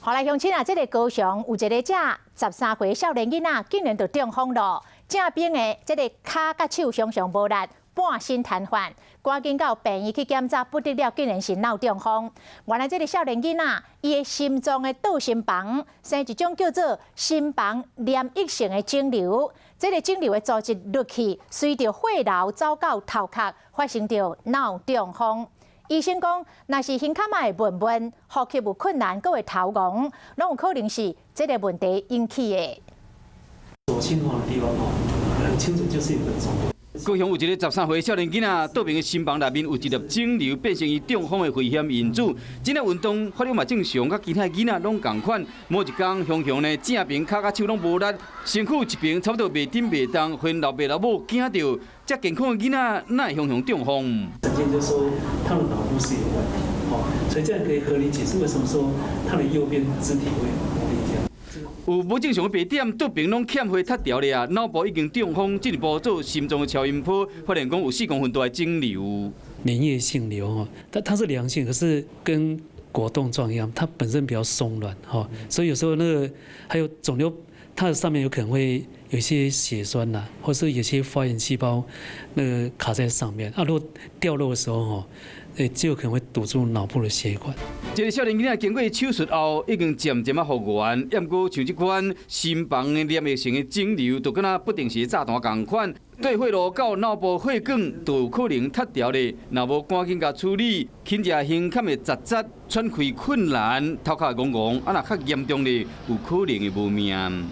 予來鄉親啊，這个高雄有一个才13歲少年囡仔，竟然就中風囉。正邊的這个跤佮手常常無力，半身癱瘓，趕緊到病院去檢查，不得了，竟然是腦中風。原來這个少年囡仔，伊的心臟的倒心房生一種叫做心房黏液性的腫瘤，這个腫瘤的組織落去，隨著血流走到頭殼，發生著腦中風。醫生講，若是胸腔會悶悶、呼吸有困難，閣會頭暈，攏有可能是這个問題引起的。左心房的地方哦，很清楚就是有個腫瘤。高雄有一个13歲少年囡仔，倒爿的心房內面有一粒腫瘤，變成伊中風的危險因子。這個運動發育嘛正常，佮其他囡仔攏仝款。某一工，雄雄呢正爿跤佮手攏無力，身軀一爿差不多袂振袂動，恨老爸老母驚著，遮健康的囡仔哪會雄雄中風？診斷就說他的腦部是有問題，哦，所以這樣可以合理解釋為什麼說他的右邊肢體會無力這樣。有無正常的白點，倒爿攏欠血脫掉咧啊！腦部已經中風，進一步做心臟的超音波，發現講有4公分大的腫瘤。黏液性瘤哦，但它是良性，可是跟果凍狀一樣，它本身比較鬆軟哈，所以有時候那個還有腫瘤，它的上面有可能會有一些血栓呐，或是有些發炎細胞那個卡在上面，啊，如果掉落的時候吼，欸，就有可能會堵住腦部的血管。這个少年囡仔經過手術後，已經漸漸仔復原，毋過像這款心房的黏液性的腫瘤，就敢若不定時炸彈仝款，對血路到腦部血管都有可能脫掉咧。若無趕緊共處理，輕者胸腔會窒窒、喘氣困難、頭殼會戇戇，啊，若較嚴重咧，有可能會無命。